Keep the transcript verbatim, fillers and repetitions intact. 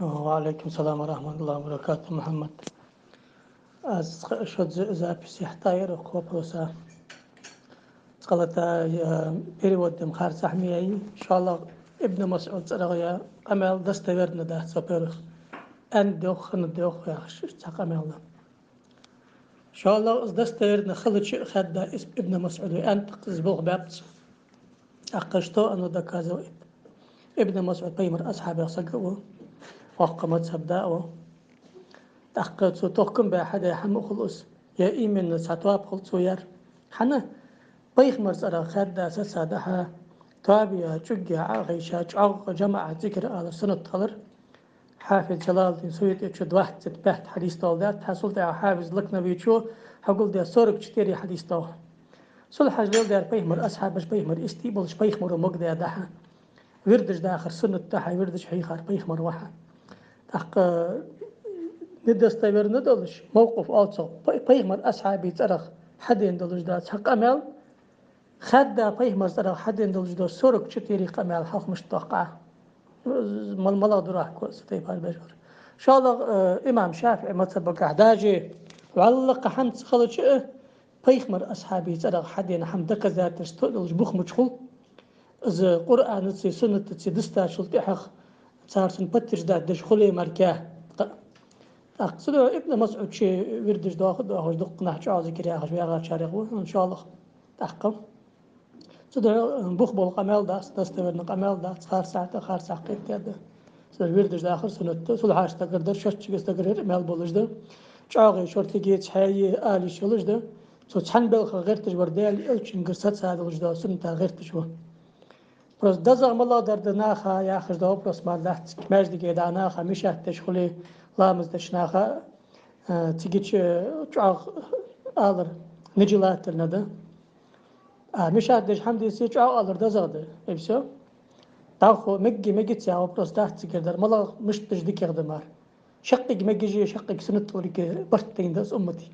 Ва Ӏалайкум салам ва рахьматуллахӀи ва баракатухӀ, Мухьаммад. Аз цкъа шозза запись яхьийтар укх вопроса. Цкъа-латта, э, перевод дем харцахьа ма яй. ИншааллахӀ, Ибн МасӀуда цӀерагӀа я къамаьл достоверно дац, во-первых. Аьннад йоах, хиннад йоах яхаш цхьа къамаьл да. ИншааллахӀ, из достоверно хилча а, хаьдда из Ибн МасӀуда аьннад, тӀаккха из болх баьб цо. ТӀаккха что оно доказывает? Ибн МасӀуд пайхамара асхьабех саг ва, воккха мазхӀаб да ва. ТӀаккха цо тохкам баь хьадаь хӀама хул из, е именно цхьа тоаба хул цо яьр. ХӀана? Пайхамара цӀерагӀа хаьдда саца дӀа-хьа тоабеи чӀугеи Ӏо а гӀайша, чӀоагӀа жамаӀат зикар алар суннат хилар. Хьафиз Джалалуддин СуютӀечо двадцать пять хьадис доаладаьд, хьа цул тӀехьа Хьафиз Лакнавечо хьагулдаь сорок четыре хьадис доагӀа. Цул хьажа леладаьр пайхамара асхьабаш, пайхамара истий болаш, пайхамаро магадаь да хьа. Вирдаш дахар суннат да хьа, вирдаш хьийхар пайхамар ва хьа. ТӀаккха недостоверно долаш, мавкъуф оал цох, пай-, пайхамара асхьабий цӀерагӀа хьадена долаш да цхьа къамаьл, хаьдда пайхамара цӀерагӀа хьадена долаш да сорок четыре къамаьл хьалха мишта доаккх Ӏа. Мал-, малагӀа дурахько цу тайпара беш вар. ИншааллахӀ, э, имам ШафиӀий мазхӀабагахьа даже вӀалла кхы хӀама ца хилча а, пайхамара асхьабий цӀерагӀа хьадена хӀама доказательство долаш бух мича хул, из Къуръанаца, суннатаца дистачул тӀехьагӀа цар цунна подтверждать деш хуле мара. ТӀаккха цудухьа Ибн МасӀуд ше вирдаш доаха а доахаш, дукха нах чӀоагӀа зикар яхаш вагӀачарех ва, иншааллахӀ. ТӀаккха цудухьа бух бола къамаьл дац, достоверно къамаьл дац, харцахьа тӀа харцахьа кхетадаь да. Цудухьа вирдаш дахар суннат да, цул хьалха дагар дар, шоашкеи дагар ер мел болаш да. ЧӀоагӀеи шортигеи цхьаь е ала йиш йолаш да. Цу цхьан балхах гӀерташ вар Даьла Элчангара сацадолаш дола суннатах гӀерташ ва. Просто дезагӀа малагӀдар да наха яхаш дола вопрос мара дац. Маьждиге дӀа наха мешать деш хуле, ламаз деш наха, э, цига чу чӀоагӀа алар нежелательно да. А мешать деш хӀама дийце, чӀоагӀа алар дезагӀа да. И всё. ДӀахо мегий, мегац яха вопрос дац цигара дар. МалагӀа мишта деш дикагӀа да мара. Шаккхе мегаш а, шаккхе суннат хиларга барт тайна да из уммата.